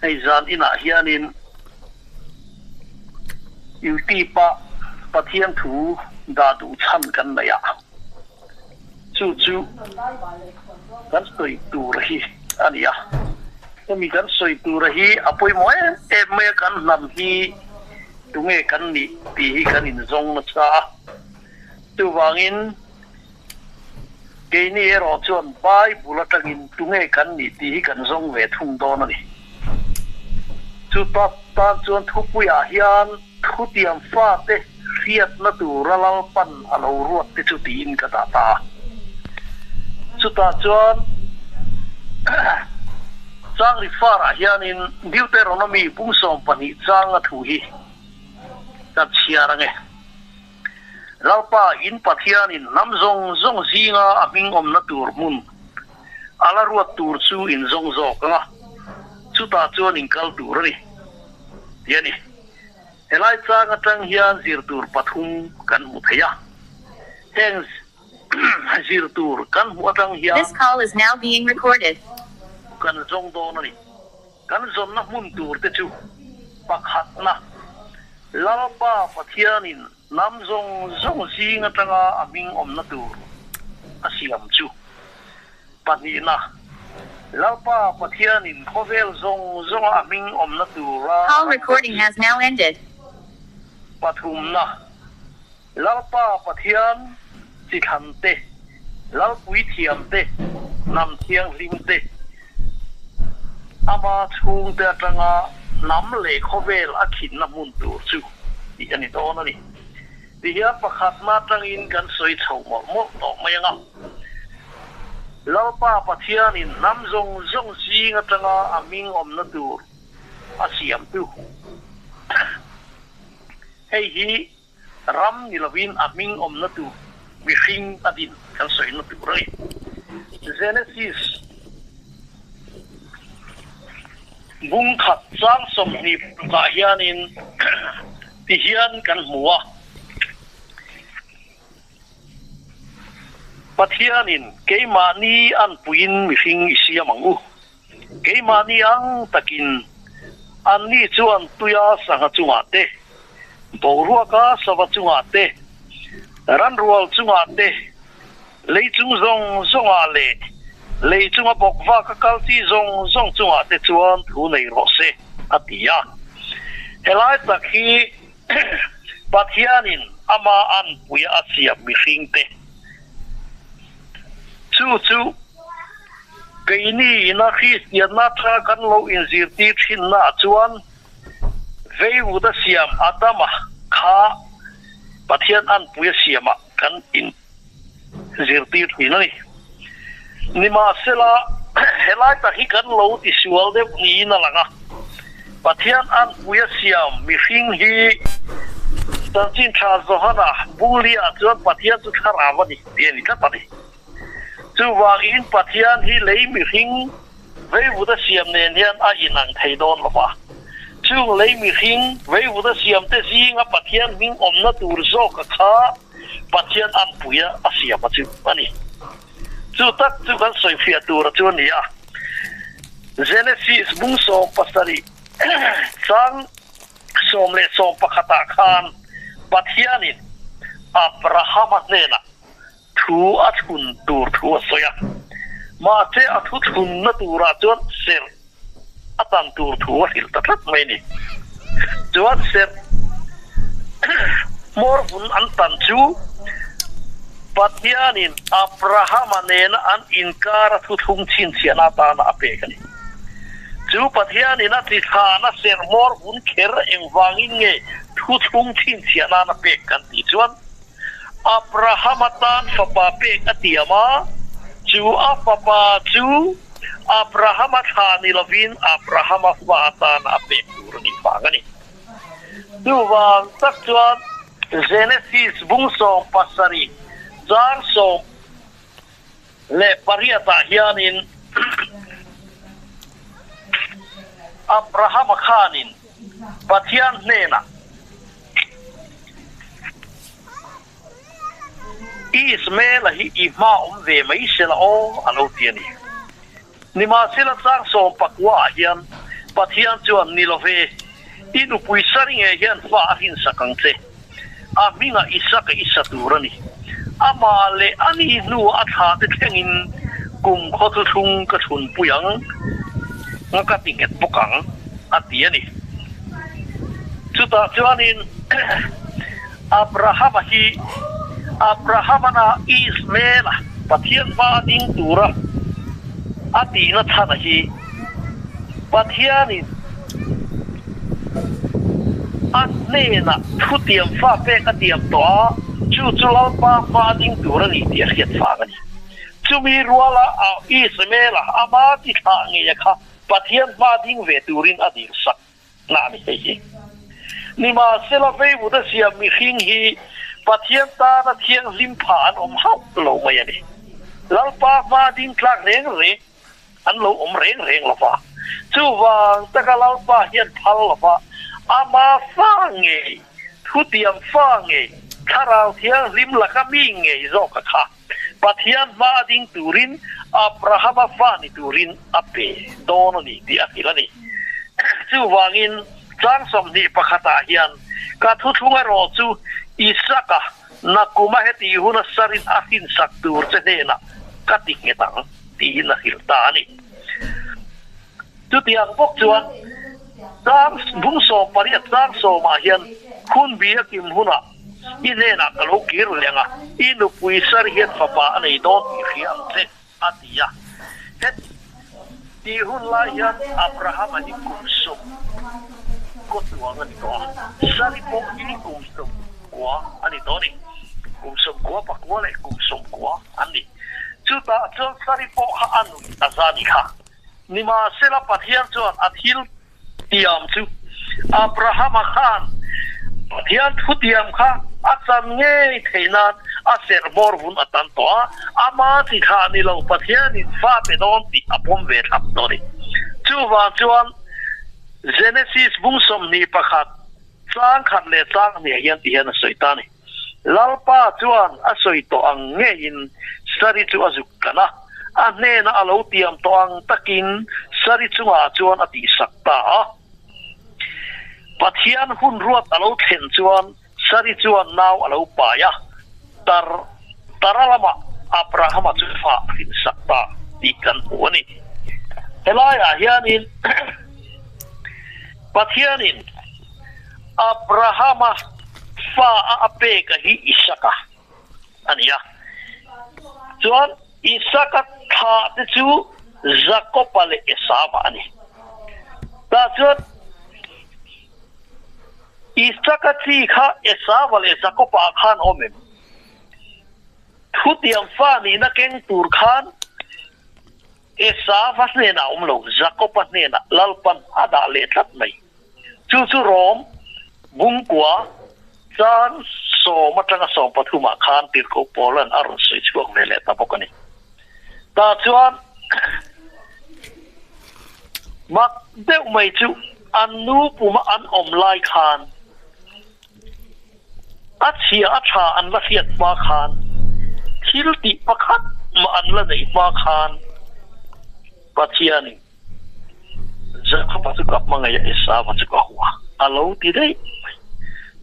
Hei zan inah hianin YouTube ah Pathian thu dah duh chhan kan nei a, chu chu kan sawi tur hi a ni a. Hemi kan sawi tur hi a pawimawh em em mai a, kan hnam hi tunge kan nih tih hi kan inzawng nasa a. Chuvangin keini erawh chuan Bible atangin tunge kan nih tih hi kan zawng ve thung dawn a ni. Chu tak tan chuan thupuiah hian thutiam fate hriatna tura Lalpan a lo ruat te chu tiin ka dah ta a. Chutah chuan Changri farah hianin Deuteronomy pung 12 changa thu hi ka chhiar ange. Lalpa in Pathianin hnam zawng zawng zinga a hming awmna tur hmun a la ruat tur chu in zawng zawk ang a, chutah chuan in kal tur a ni, tih a ni. Helai chang atang hian zir tur pathum kan hmu thei a, heng zir tur kan hmuh atang hian This call is now being recorded. kan zawng dawn a ni. Kan zawnna hmun tur te chu pakhatna, Lalpa Pathianin hnam zawng zawng zing atanga a hming awmna tur a siam chu. Pahnihna, Lalpa Pathianin khawvel zawng zawnga a hming awmna tura Call ram ruat recording chu. has now ended. Pathumna, Lalpa Pathian chi thlan te, Lalpui thiam te, hnam thianghlim te, ama chhungte atanga hnam leh khawvel a khinna hmun tur chu tih a ni dawn a ni. Tihian pakhatna atangin kan sawi chho mawlh mawlh tawh mai ang a. Lalpa Pathianin hnam zawng zawng zing atanga a hming awmna tur a siamtu hei hi Ram ni lovin a hming awmna tur mihring a din kan sawina tur a ni. Genesis bung khat chang 20 pakah hianin ti hian kan hmu a, Pathianin keimahni anpuiin mihring i siam ang u. Keimahni ang takin anni chuan tuia sangha chungah te, boruaka sava chungah te, ranrual chungah te, lei chung zawng zawngah leh lei chunga bawk vaka kal chi zawng zawng chungah te chuan thu nei rawh se, a ti a. Helai tak hi Pathianin ama anpuia a siam mihringte chu chu keini ina Kristianna tha kan lo inzirtir thinnaah chuan Veivuta siam Adama kha Pathian anpuia siamah kan inzirtir thin a ni. Nimahsela, helai tak hi kan lo tisual deuh niin a lang a, Pathian anpuia siam mihring hi Chanchin Tha Johana Bunglia chuan Pathian chu thlarau a ni tih a ni tlat a ni. Chuvangin Pathian hi lei mihring veivuta siam nen hian a inang thei dawn lo va. Chung lei mihring veivuta siamte zinga Pathian hming awmna tur zawka kha Pathian anpuia a siam a chu a ni. Chu tak chu kan sawifiah tura chu a ni a. Genesis bung 17 chang 11 khan Pathianin Abrahama hnenah thu a chhun tur thu a sawi a. Mahse a thu chhunna turah chuan serh a tan tur thu a hrilh ta tlat mai a ni. Chuan serh hmawr vun an tan chu Pathianin Abrahama nena an inkara thuthlung chhinchhiahna atana a pek a ni. Chu Pathianin a tithlahna serh hmawr vun kher engvangin nge thuthlung chhinchhiahna a pek kan tih chuan, Abrahama tan fapa pek a tiam a, chu a fapa chu Abrahama thlah ni lovin Abrahama fa atana a pek tur a nih vang a ni. Chuvang tak chuan Genesis bung 17 chang 18 ah hianin Abrahama khanin Pathian hnenah, Ismaela hi i hma awm ve mai se la aw, a lo ti a ni. Nimahsela chang 19 ah hian Pathian chuan, Ni lo ve, i nupui Sari ngei hian fa a hrinsak ang che. A hmingah Isaka i sa tur a ni. Amah leh a ni hnuah a thla te thlengin kum khaw thuthlung ka chhunpui ang, nga ka ti nghet bawk ang, a ti a ni. Chutah chuanin Abrahama hi Abrahamana Ismaela Pathian hma a ding tura a tihna chhana hi Pathianin a hnenah thutiam fa pek a tiam tawh a, chu chu Lalpa hma a ding tur a ni tih a hriat vang a ni. Chumi ruala Ismaela ama chi thlah ngeia kha Pathian hma ding ve turin a dirsak na a ni hei hi. Nimahsela veivuta siam mihring hi Pathian tana thianghlim pha an awm hauh lo mai a ni. Lalpa hma ding tlak reng reng an lo awm reng reng lo va. Chuvang taka Lalpa hian phal lo va, ama fa ngei, thutiam fa ngei, Thlarau Thianghlim laka mi ngei zawk a kha. Pathian hma a ding turin Abrahama fa ni turin a pe dawn a ni tih a hrilh a ni. Chuvangin chang 21 ah hian ka thuthlung erawh chu Isaka nakuma heti huna sarin a hrinsak tur che hnenah ka ti nghet ang tiin a hrilh ta a ni. Chutiang bawk chuan chang bung 18 chang sawmah hian hun bi a kim hunah I hnenah ka lo kir leh ang a, i nupui sar hian fapa a nei dawn tih hria ang che, a ti a. Heti hun lai hian Abrahama hi kum sawm kaw tuang a ni tawh a, Sari pawh hi kum 90 a ni tawh a ni. Kum 90 pakua leh kum 90 an ni. Chutah chuan Sari pawh kha a nuih a za ni kha. Nimahsela Pathian chuan a thil tiam chu Abrahama khan Pathian thu tiam kha a chan ngei theih nan a serh bawr vun a tan tawh a, ama chi thlah ni lo Pathianin fa pe dawn tih a pawm ve thlap tawh a ni. Chuvang chuan Genesis bung 21 chang khat leh chang hnih ah hian ti hian a sawi ta a ni. Lalpa chuan a sawi tawh ang ngeiin Sari chu a zuk tlan a, a hnena a lo tiam tawh ang takin Sari chungah chuan a tihsak ta a. Pathian hun ruat a lo thlen chuan Sari chuan nau a lo pai a, tar tara lamah Abrahama chu fa a hrinsak ta tih kan hmu a ni. Helaiah hianin Pathianin Abrahama fa a a pek a hi Isaka a ni a. Chuan Isaka thlah te chu Jakoba leh Esava a ni. Tah chuan Isaka chi kha Esava leh Jakoba ah khan awm em? Thutiang fa nihna keng tur khan Esava hnenah a awm lo, Jakoba hnenah Lalpan a dah leh tlat mai. Chu chu Rom bungkua chan sawm atanga sawm pathumah khan Tirhkoh Paulan a rawn sawi chhuak ve leh ta bawk a ni. Tah chuan mak deuh mai chu an nu puma an awm lai khan a chhia a tha an la hriat hma khan thil tih pakhat mah an la neih hma khan Pathianin Jakoba chu ka hmangaih a, Esauva chu ka hua, a lo ti daih mai.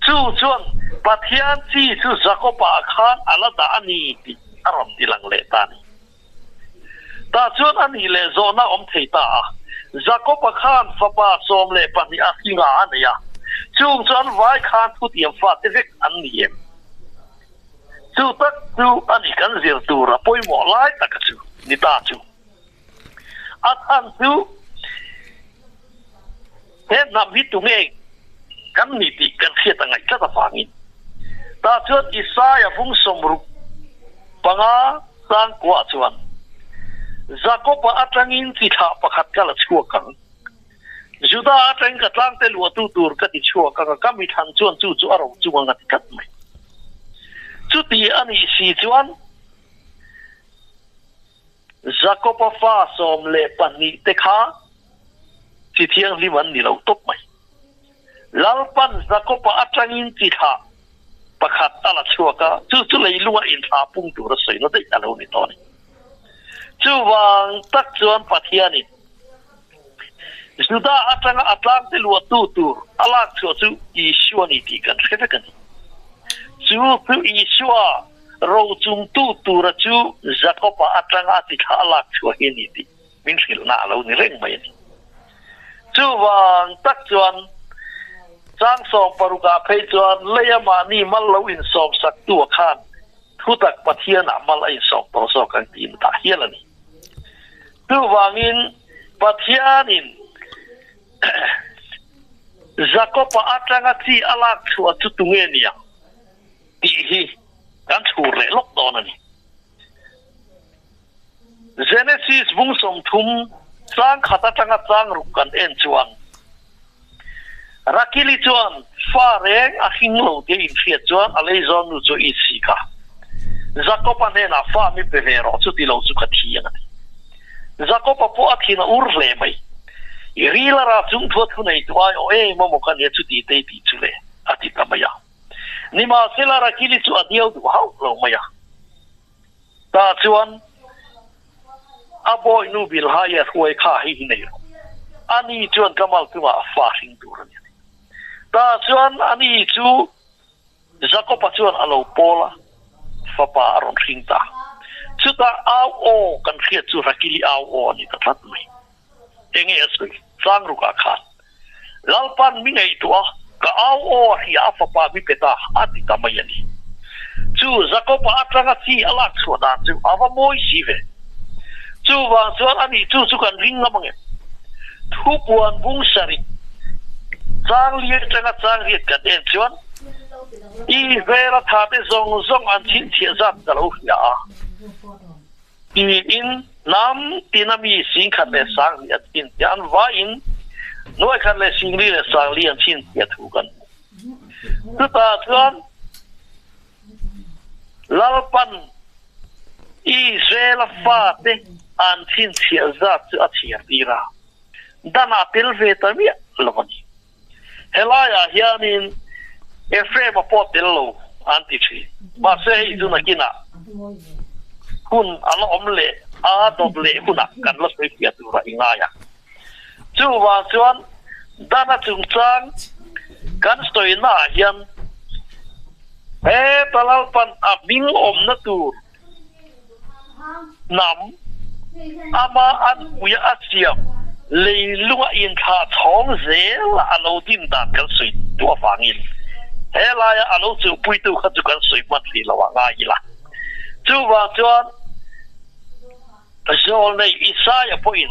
Chu chuan Pathian chi chu Jakoba ah khan a la dah a ni tih a rawn ti lang leh ta a ni. Tah chuan a nih leh zawhna awm thei ta a, Jakoba khan fapa 12 a hringa a nei a, chung chuan vai khan thutiam fate vek an ni em? Chu tak chu a ni kan zir tur a pawimawh lai taka chu ni ta chu. A chhan chu he hnam hi tunge kan ni tih kan hriat a ngaih tlat avangin. Tah chuan Isaia vung 65 chang kuah chuan, Jakoba atangin chi thlah pakhat ka la chhuak ang. Juda atangin ka tlangte luahtu tur ka ti chhuak ang a, ka mithlan chuan chu chu a ro chung ang a ti tlat mai. Chuti a nih si chuan, Jakoba fa 12 te kha chi thianghlim an ni lo tawp mai. Lalpan Jakoba atangin chi thlah pakhat a la chhuak a, chu chu leilunga inthlah pung tur a sawina daih a lo ni tawh a ni. Chuvang tak chuan Pathianin. Juda atanga a tlangte luahtu tur a lak chhuah chu Isua ni tih kan hre vek a ni. Chu chu Isua rochungtu tura chu Jakoba atanga a tithla a lak chhuah hi a ni tih min hrilhna a lo ni reng mai a ni. Chuvang tak chuan Changsawm parukah phei chuan leia mahni mal lo insawmsaktu a khan thutak Pathianah mal a insawm tawh zawk ang tiin a dah hial a ni. Chuvangin Pathianin Jakoba atanga chi a lak chhuah chu tunge niang tih hi kan chhur leh lawk dawn a ni. Genesis bung 30 chang khat atanga chang ruk kan en chuan Rakili chuan fa reng a hring lo tia inhriat chuan a leizawn nu chu i sik a. Jakob-a hnenah fa mi pe ve rawh, chuti lo chu ka thi ang a ti. Jakob-a pawh a thin a ur hle mai. I ril a ra chung thua thu nei tu ai aw em amaw ka nia chuti te i tih chu le, a ti ta mai a. Nimahsela Rakili chu a diau duh hauh lo mai a. Tah chuan a bawihnu Bilhai a hruai kha hei hi nei rawh. Ani chuan ka mal chungah a fa hring tur a ni a ti. Tah chuan ani chu Jakoba chuan a lo pawl a, fapa a rawn hring ta. Chutah au aw kan hriat chu Rakili au aw a ni ta tlat mai. Enge a sawi? Changrukah khan Lalpan mi ngaihtuah a, ka au aw a hria a fapa mi pe ta a ti ta mai a ni. Chu Jakoba atanga chi a lak chhuah dan chu a va mawi si ve. Chuvang chuan ani chu chu kan ring ngam ange. Thupuan bung sarih chang li atanga chang riat kan en chuan Israel-a thate zawng zawng an chhinchhiah zat ka lo hria a. Tiin hnam tina mi singkhat leh sangli an chhinchhiah an vaiin nuaikhat leh singli leh sangli an chhinchhiah thu kan hmu. Chutah chuan Lalpan Israela fate an chhinchhiah zat chu a chhiar tir a, dan ah tel ve ta miah lo a ni. Helaiah hianin Ephraim-a pawh tel lo an ti thin. Mahse hei chu nakinah hun a la awm leh a dawt leh hunah kan la sawi fiah tura i ngai a. Chuvang chuan Dana chungchang kan sawinaah hian heta Lalpan a hming awmna tur Hnam, ama anpuia a siam leilunga inthlah chhawng zela a lo din dan kan sawi duh avangin he laia a lo chuhpuitu kha chu kan sawi hman hrih lo ah ngai ila. Chuvang chuan Zawlnei Isaia pawhin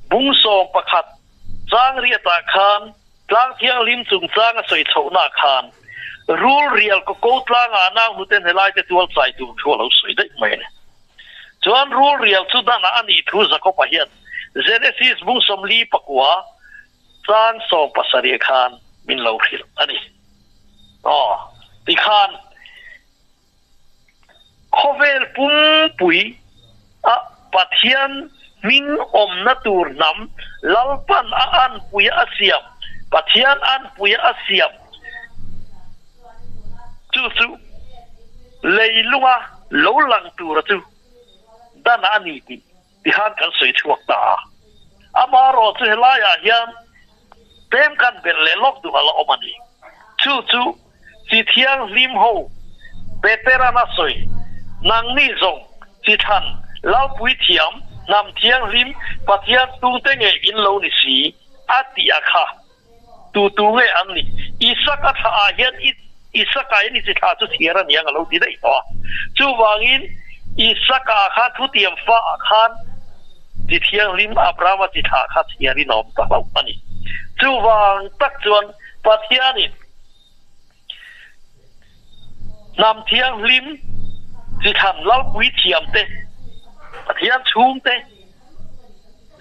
bung 11 chang riatah khan Tlang Thianghlim chungchang a sawi chhohna khan rul rial kaw ko tlangah nau hnuten helai te tual chai tur thu a lo sawi daih mai a ni. Chuan rul rial chu danah a nih thu Jakob-a hian Genesis bung 49 chang 17 khan min lo hrilh a ni. Aw, tikhan Khawvel pumpui a Pathian hming awmna tur hnam Lalpan a anpui a siam, Pathian anpui a siam chu chu leilunga lo lang tura chu dan a ni tih tihan kan sawi chhuak ta a. Amaherawh chu helaiah hian pem kan belh leh lawk duh a la awm a ni. Chu chu chi thianghlim ho Peteran a sawi, Nangni zawng chi thlan Lalpui thiam, hnam thianghlim, Pathian chhungte nge in lo ni si? a tih a kha. Tu tu nge an nih? Isaka thla ah hian i Isaka hian i chi thla chu chhiar a niang a lo ti daih tawh a. Chuvangin Isaka ah khan thutiam fa ah khan chi thianghlim Abrahama chi thla kha chhiarin a awm ta hlauh a ni. Chuvang tak chuan Pathianin hnam thianghlim chi thlan Lalpui thiam te, Pathian chhungte,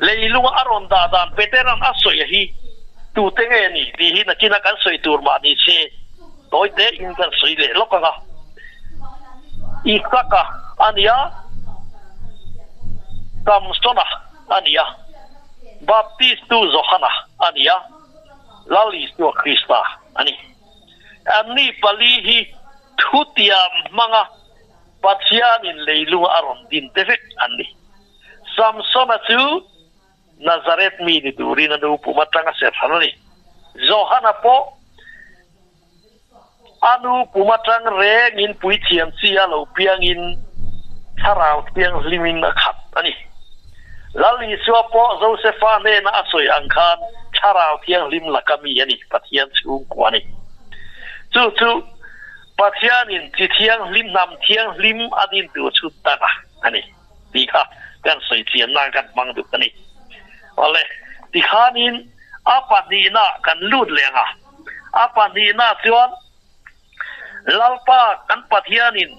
Leilunga a rawn dah dan Petera'n a sawi a hi tute nge ni tih hi nakina kan sawi tur mah ni se tawi te in kan sawi leh lawk ang a. Isaka a ni a, Samsona a ni a, Baptistu Johana a ni a, Lal Isua Krista a ni. Anni pali hi thutiam hmanga Pathianin leilunga a rawn din te vek an ni. Samsona chu Nazareth mi ni turin a nu pum atanga serhran a ni. Johana pawh a nu pum atang rengin puithiam chi a lo piangin Thlarau Thianghlimin a khat a ni. Lal Isua pawh Josefa hnena a sawi ang khan Thlarau Thianghlim laka mi a ni, Pathian chhungkua a ni. Chu chu Pathianin chi thianghlim, hnam thianghlim a din tur chu dana a ni tih kha kan sawi chian nan kan hmang duh a ni. Awle, tikhanin a pahnihna kan lut leh ang a, a pahnihna chuan Lalpa kan Pathianin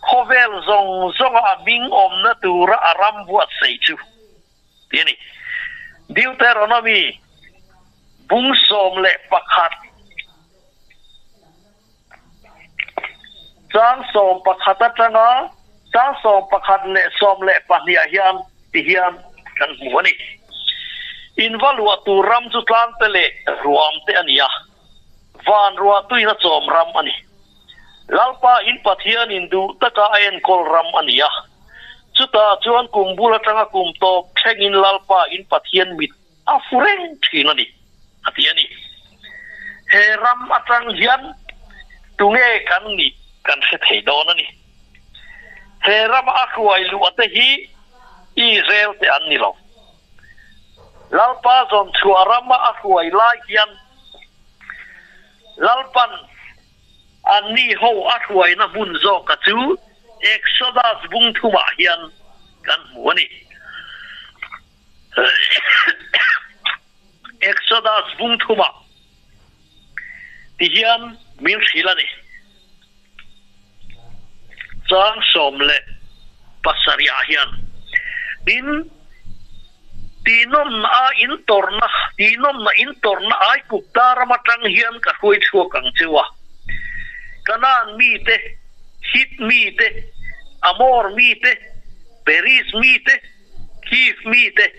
khawvel zawng zawnga a hming awmna tura a ram buatsaih chu tih a ni. Deuteronomy bung 11. Chang 11 atanga chang 11 leh 12 ah hian ti hian kan hmu a ni. In va luah tur ram chu tlangte leh ruamte a ni a, van ruahtuina chawm ram a ni. Lalpa in Pathianin duh taka a enkawl ram a ni a, chutah chuan kum bul atanga kum tawp thlengin Lalpa in Pathian mit A fu reng thin a ni, a ti a ni. He ram atang hian tunge kan nih kan hre thei dawn a ni. He rama a hruai luh te hi Israel te an ni lo. Lalpa zawn chhuah rama a hruai lai hian Lalpan anni ho a hruaina hmun zawka chu Exodus bung thumah hian kan hmu a ni. Exodus bung thumah ti hian min hrilh a ni. Chang 17 ah hian, Tin, tihnawmna a intawrhna, tihnawmna intawrhna Aigupta ram atang hian ka hruai chhuak ang cheu a. Kanaan mite, Hit mite, Amor mite, Periz mite, Hiv mite,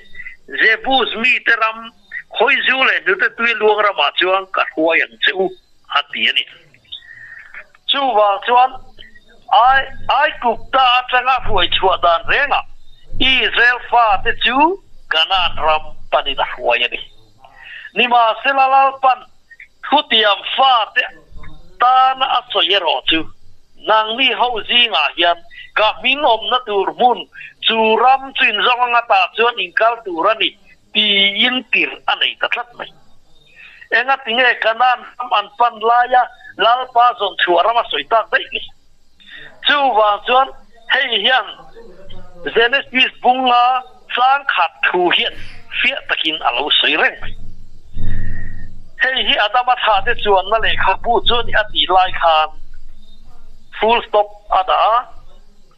Jebus mite ram, Khawizu leh hnute tui luang ramah chuan ka hruai ang che u, a ti a ni. Chuvang chuan Ai Aigupta atanga hruai chhuah dan rengah Israel fate chu Kanaan ram panin a hruai a ni. Nimahsela Lalpan thutiam fate tana a sawi erawh chu, Nangni ho zingah hian ka hming awmna tur hmun chu ram chu inzawng anga tah chuan inkal tur a ni tiin tirh a nei ta tlat mai. Engatinge Kanaan ram an pan laia Lalpa zawn chhuah ram a sawi tak daih ni? Chuvang chuan hei hian Genesis bunga tlang khat thu hian fiah takin a lo sawi reng mai. Hei hi Adama thlahte chuanna lehkhabu chu a ni a tih lai khan full stop a dah a,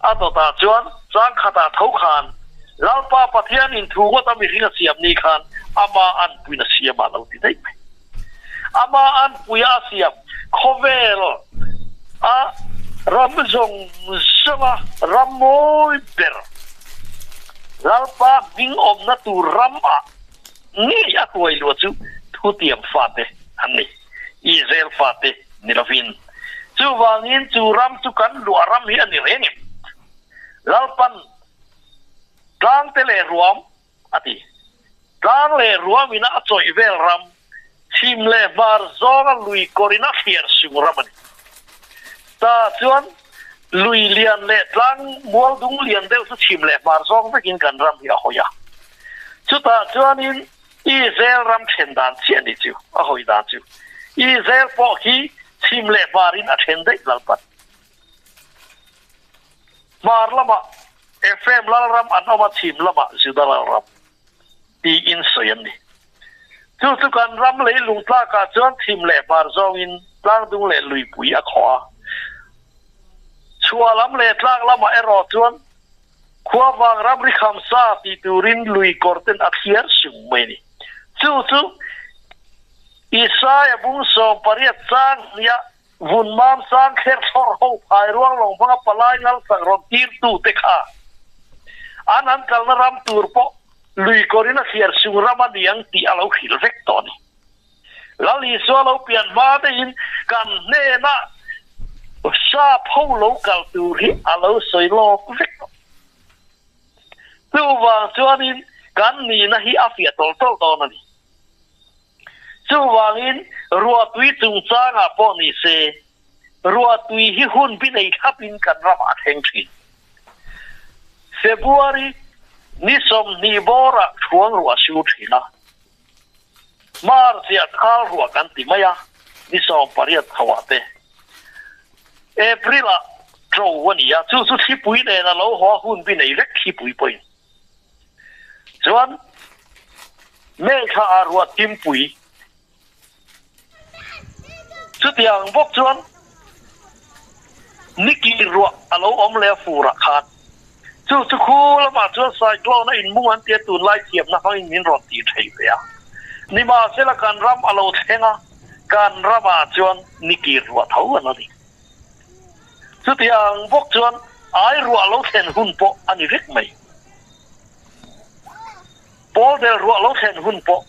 a dawtah chuan tlang khatah tho khan Lalpa Pathian in thu ngawt a mihring a siam ni khan ama anpuiin a siam a lo ti daih mai. Ama anpuia a siam khawvel a ram zawng zawnga ram mawi ber Lalpa hming awmna tur ram ah ngei a hruai luah chu thutiam fate an ni, Israel fate ni lovin. Chuvangin chu ram chu kan luah ram hi a ni reng em? Lalpan tlangte leh ruam a ti. Tlang leh ruam ina a chawih vel ram, chhim leh hmar zawnga lui kawr ina thliar sung ram a ni. Ta chuan lui lian leh tlang mual dung lian deuh chu chhim leh hmar zawng vekin kan ram hi a hawi a. Chutah chuanin Israel ram then dan chiah a ni chu, a hawi dan chu. Israel pawh khi chhim leh hmarin a then daih Lalpan. Hmar lamah Ephraim lalram an awm a, chhim lamah Juda lalram tiin sawi an ni. Chu chu kan ram leilung tlakah chuan chhim leh hmar zawngin tlangdung leh luipui a khawh a. Chhuah lam leh tlak lamah erawh chuan khua vang ramri kham sa tih turin lui kawr ten a thliar sung mai a ni. Chu chu Isaia bung 18 chang hniah Vun mam sang kher thlawrh ho phai ruang lawng hmanga palai ngal sak rawn tir tu te kha an an kalna ram tur pawh lui kawrin a thliar sung ram a niang tih a lo hrilh vek tawh a ni. Lal Isua lo pian hma deuhin kan hnenah sap ho lo kal tur hi a lo sawi lawk vek tawh. Chuvang chuanin kan nihna hi a fiah tawlh tawlh dawn a ni. Chuvangin ruahtui chungchangah pawh ni se, ruahtui hi hun bi nei thlapin kan ramah a thleng thin. February ni 20 bawrah thuang ruah a sur thin a, March-ah thal ruah kan ti mai a, ni 18 chhoah te. April-ah ṭo a ni a, chu chu thlipui nen a lo haw a hun bi nei vek thlipui pawhin. Chuan May thla ah ruah timpui. Chutiang bawk chuan ni kir ruah a lo awm leh a fur ah khan chu chu khu lamah chuan cyclone a inmung an tia tunlai thiamna hmangin min rawn tih thei ve a. Nimahsela kan ram a lo thleng a, kan ramah chuan ni kir ruah tho an a ni. Chutiang bawk chuan ai ruah lo thlen hun pawh a ni vek mai. Pawl bel ruah lo thlen hun pawh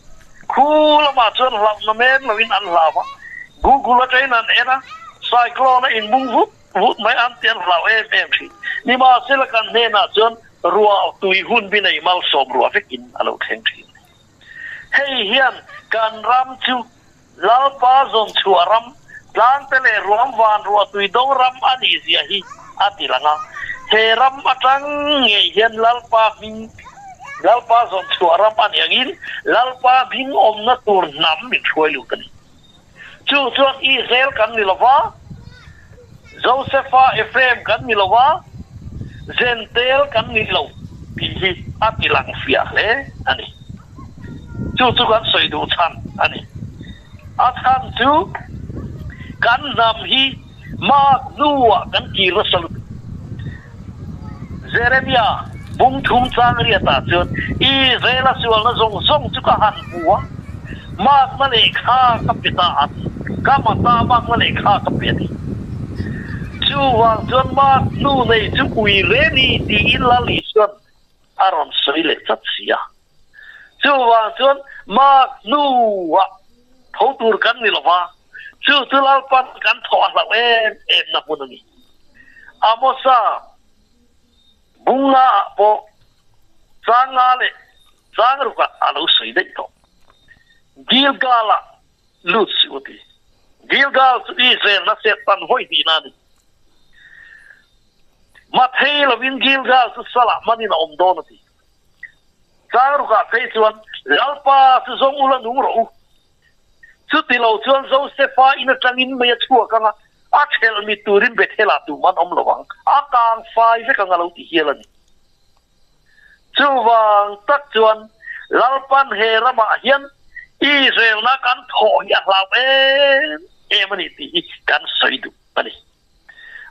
khu lamah chuan hlauhna men loin an hlau a, Google atangin an en a, cyclone a inmung vut vut mai an ti an hlau em em thin. Nimahsela kan hnenah chuan ruah tui hun bi nei malsawm ruah vekin a lo thleng thin. Hei hian kan ram chu Lalpa zawnchhuah ram, tlangte leh ruam van ruahtui dawng ram a nih zia hi a ti lang a. He ram atang ngei hian Lalpa hming, Lalpa zawnchhuah ram a nih angin Lalpa hming awmna tur hnam min hruai lut a ni. Chu chuan Israel kan ni lo va, Josefa, Ephraim kan ni lo va, Jentail kan ni lo tih hi a ti lang fiah hle a ni. Chu chu kan sawi duh chhan a ni. A chhan chu kan hnam hi mak hnuah kan kir nasa lutuk. Jeremia bung thum chang riatah chuan Israel-a sualna zawng zawng chu ka han hmu a, makna lehkha ka pe ta a ti. Ka mata makna lehkha ka pe a ti. Chuvang chuan mak hnu nei chu ui re ni tiin Lal Isua'n a rawn sawi leh tlat si a. Chuvang chuan mak hnuah tho tur kan ni lo va, chu chu Lalpan kan thawh a hlauh em em na hmun a ni. Amosa bunga ah pawh changa leh changrukah a lo sawi daih tawh. Gilgal-ah lut suh a ti. Gilgal chu Israel na set tan vawi hnihna a ni. Mathei lovin Gilgal chu salah manin a awm dawn a ti. Changrukah phei chuan, Lalpa chu zawng ula nung rawh u. Chuti lo chuan Josefa in atangin mei a chhuak ang a, a thelh mit turin Bethel-ah tum an awm lo ang, a kang fai vek ang a lo ti hial a ni. Chuvang tak chuan Lalpan he ramah hian Israel-na kan thawh hi a hlau em em a ni tih hi kan sawi duh a ni.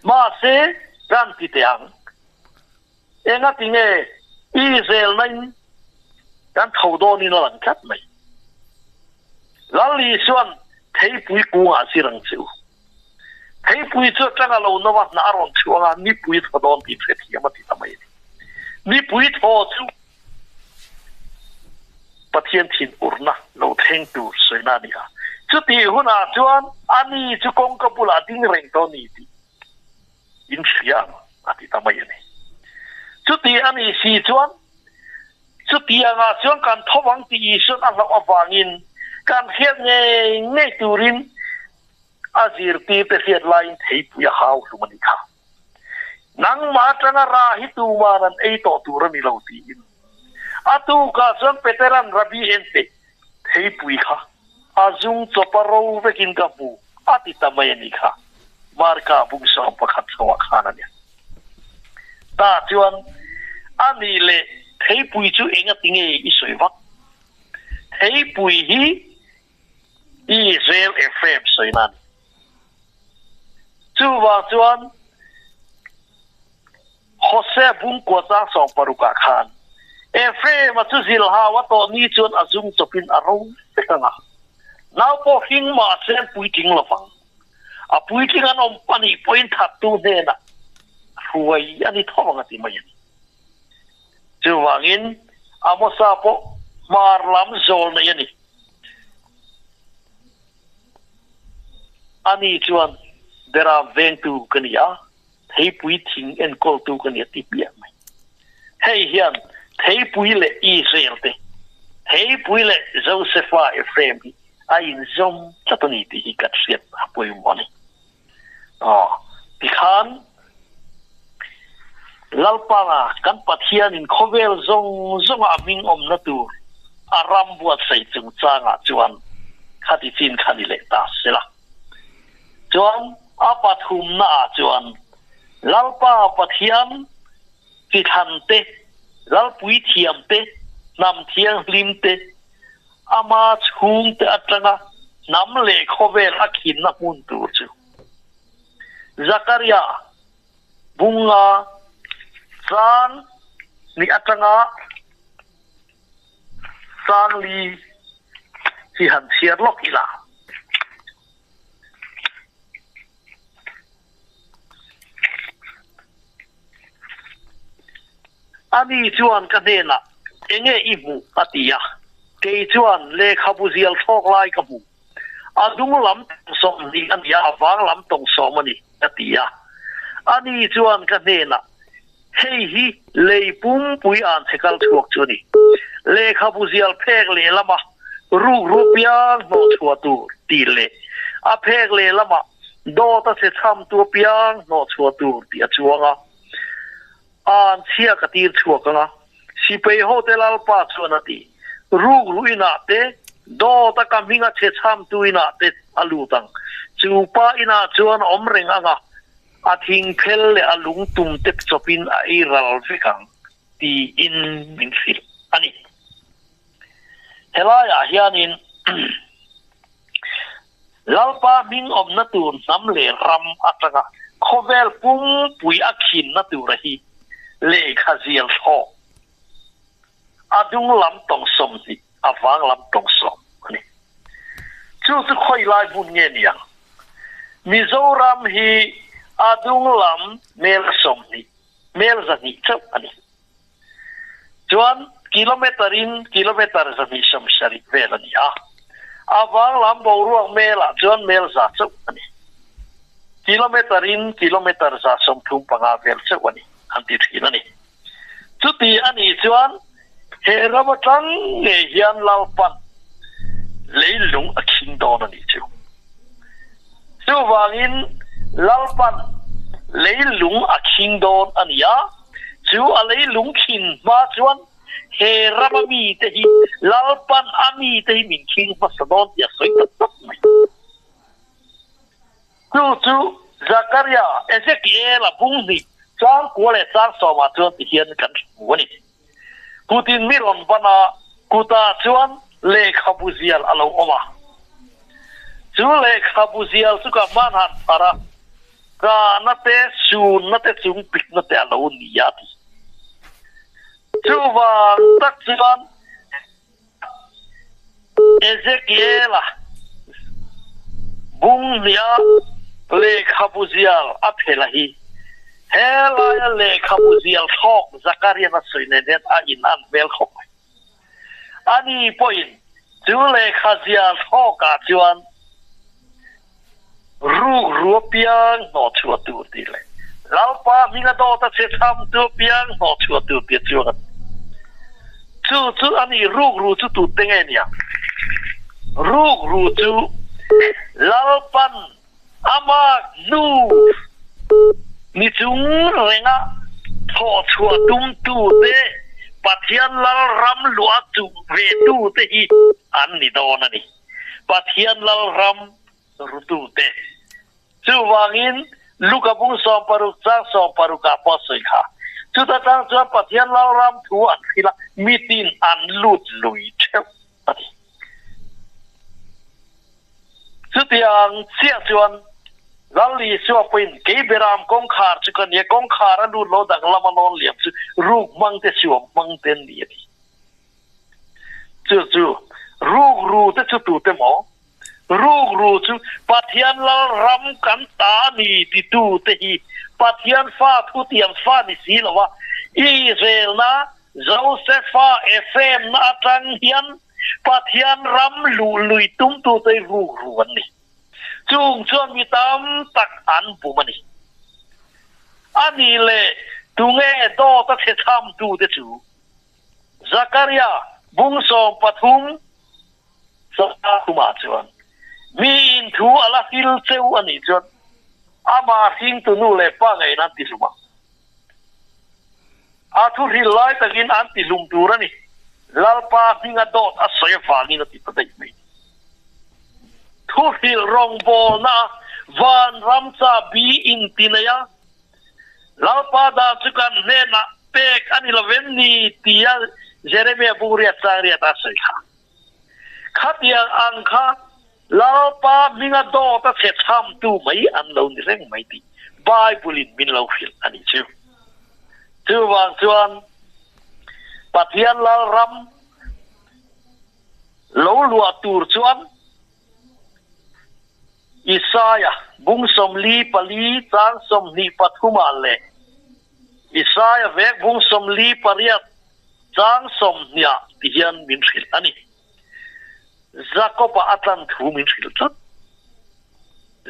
Mahse, kan ti teh ang. Engati nge Israel-na in kan tho dawnin a lang tlat mai. Lal Isua'n theipui kungah zir ang che u. Theipui chu atanga lo no a hnah a rawn chhuang a, nipui thaw dawn tih hrethiam a ti ta mai a ni. Nipui thaw chu Pathian thin urna lo thleng tur sawina a ni a. Chutih hunah chuan ani chu kawngka bulah ding reng tawh a ni tih in hria ang a ti ta mai a ni. Chuti a nih si chuan chutiangah chuan kan tho ang tih Isuan a hlauh avangin kan hriat ngei ngei turin a zirtirte hriat laiin theipui a hau hlum a ni kha. Nangmah atanga ra hi tuman an ei tawh tur a ni lo tiin. A tukah chuan Petera'n Rabbi ente theipui kha a zung chawpa ro vekin ka hmu a ti ta mai a ni kha. Marka bung 11 chhoah khan a nia. Tah chuan a nih leh theipui chu engati nge i sawi vak? Theipui hi Israel Ephraim sawina a ni. Chuvang chuan Hosea bungkua chang 60 ah khan Ephraim-a chu zilhau a tawh ni chuan a zum chawpin a ro vek ang a, nau pawh hring mahse an puitling lovang. A puitling an awm pahnih pawhin thattu hnenah hruai a ni tho ang a ti mai a ni. Chuvangin Amosa pawh hmar lam zawl nei a ni. Ani chuan Beram vengtu ka ni a, theipui thing enkawltu ka ni a ti hmiah mai. Hei hian Theipui leh Israel te, Theipui leh Josefa Ephraim hi a inzawm tlat a ni tih hi kan hriat a pawimawh a ni. Aw, tikhan Lalpanga kan Pathianin khawvel zawng zawnga a hming awmna tur a ram buatsaih chungchangah chuan khati chin kha ni leh ta sela. Chuan a pathumnaah chuan Lalpa Pathian chi thlan te, Lalpui thiam te, hnam thianghlim te, ama chhungte atanga hnam leh khawvel a khinna hmun tur chu Zakaria bunga chang ni atanga chang li hi han chhiar lawk ila. Ani chuan ka hnenah, Enge i hmuh? a ti a. Kei chuan, Lehkhabu zial thlawk lai ka hmu. A dung lam tawng 20 a ni a, a vang lam tawng 10 a ni, ka ti a. Ani chuan ka hnenah, Hei hi lei pumpui an che kal chhuak chu a ni. Lehkhabu zial phek lehlama rukru piang hnawh chhuah tur tih leh a phek lehlama dawt a che chham tu apiang hnawh chhuah tur tih a chuang a. An chhia ka tir chhuak ang a, Sipei hote Lalpa chuan a ti. Rukru inah te, dawt a ka hming a che chham tu inah te a lut ang. Chu pa inah chuan awm reng ang a, a thingphel leh a lungtum te chawpin a ei ral vek ang tiin min hrilh a ni. Helaiah hianin Lalpa hming awmna tur hnam leh ram atanga khawvel pumpui a khinna tura hi lehkha zial thlawk a dung lam tawng 20, a vang lam tawng 10 a ni. Chu chu khawi lai hmun nge niang? Mizoram hi a dung lam mel 20, mel 200 chauh a ni. Chuan kilometer in kilometer 270 vel a ni a. A vang lam boruak melah chuan mel 100 chauh a ni. Kilometer in kilometer 135 vel chauh a ni an ti thin a ni. Chuti a nih chuan he ram atang ngei hian Lalpan leilung a khing dawn a nih chu. Chuvangin Lalpan leilung a khing dawn a ni a, chu a leilung khin hma chuan he rama mite hi Lalpan a mite hi min khing hmasa dawn tih a sawi tak tak mai. Chu chu Zakaria, Ezekiel-a bung hnih chang kua leh chang sawmah chuan ti hian kan hmu a ni. Kutin mi rawn ban a, kutah chuan lehkhabu zial a lo awm a. Chu lehkhabu zial chu ka hman han phar a, kahna te, sunna te, chung pikna te a lo ni a ti. Chuvang tak chuan Ezekiel-a bung hniha lehkhabu zial a phel a hi, helaia lehkhabu zial thlawk Zakarian a sawi nen hian a in an hmel khawp mai. Ani pawhin chu lehkha zial thlawkah chuan rukru apiang hnawh chhuah tur tih leh Lalpa hminga dawt a che chham tu apiang hnawh chhuah tur tih a chuang a ni. Chu chu a ni, rukru chu tute nge nia? Rukru chu Lalpan ama hnu ni chung renga thawh chhuah tum tute, Pathian Lal ram luah chuh ve tute hi an ni dawn a ni. Pathian Lalram rutute. Chuvangin, Luka bung 60 chang 60 ah pawh a sawi kha. Chuta tang chuan Pathian Lalram thu an hrilh a, mitin an lut lui theuh a ti. Chutiang chiah chuan Lal Isua pawhin, Kei Beram kawngkhar chu ka nia, kawngkhar a lut lo danglam a lawn liam chu ruk hmang te suam hmang te an ni a ti. Chu chu rukru te chu tute maw? Rukru chu Pathian Lal ram kan ta a ni titu te hi Pathian fa thutiam fa ni si lo a, Israelna Josefa Ephraimna atang hian Pathian ram luh lui tumtu te hi rukru an ni. Chung chuan mi tam tak an bum a ni. A nih leh tunge dawt a chhe chhamtu te chu? Zakaria bung 13 Sathumah chuan miin thu a la hril cheu a nih chuan amah hringtu nu leh pa ngeiin an tihlum ang. A thu hril lai takin an tihlum tur a ni. Lalpa hminga dawt a sawi avangin a ti ta daih mai. Thu hrilh rawngbawlna vanram chahbi inti nei a, Lalpa dan chu kan hnenah pek a ni lovem ni tia Jeremia bung riat chang riat a sawi kha. Khatiang ang kha Lalpa hminga dawt a chhe chhamtu mai an lo ni reng mai tih Bible-in min lo hrilh a nih chu. Chuvang chuan Pathian Lalram lo luah tur chuan Isaia bung 44 chang 23 ah leh Isaia vek bung 48 chang 20 ah ti hian min hrilh a ni. Jakob-a a tlan thu min hrilh tlat.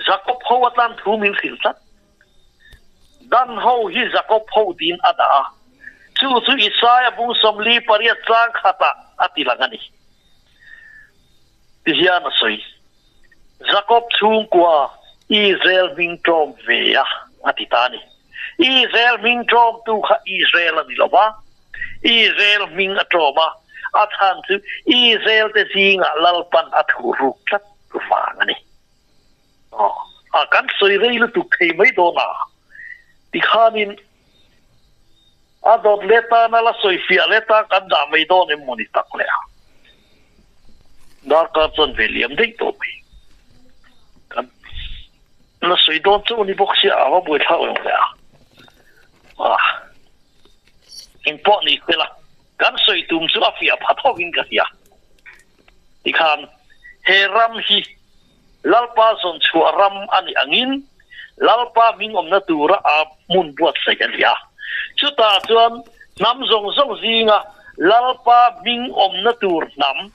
Jakob ho a tlan thu min hrilh tlat. Dan ho hi Jakob ho tiin a dah a, chu chu Isaia bung 48 chang khatah a ti lang a ni. Ti hian a sawi, Jakob chhungkua Israel hming tlawm ve a, a ti ta a ni. Israel hming tlawmtu kha Israel a ni lo va, Israel hming a tlawm a, a chhan chu Israel te zingah Lalpan a thuh ruk tlat vang a ni. Aw, a kan sawi rei lutuk thei mai dawn a, tikhanin a dawt leh tana la sawi fiah leh tan kan dah mai dawn em mawni tak leh a. Darkar chuan ve liam daih tawh mai. Kan la sawi dawn chauh a ni bawk sia, a va buaithlak lo leh a. Ah, engpawh ni se la, kan sawi tum chu a fiah pha thawkin ka hria. Tikhan he ram hi Lalpa zawn chhuah ram a nih angin Lalpa hming awmna tura a hmun buatsaih a ni a. Chutah chuan hnam zawng zawng zinga Lalpa hming awmna tur hnam,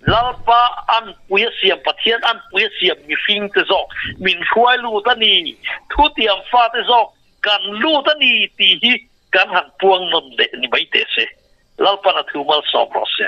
Lalpa anpui a siam Pathian anpui a siam mihringte zawk min hruai lut a ni, thutiam fate zawk kan lut a ni tih hi kan han puang nawn leh ni mai teh se. Lalpan a thu malsawm rawh se.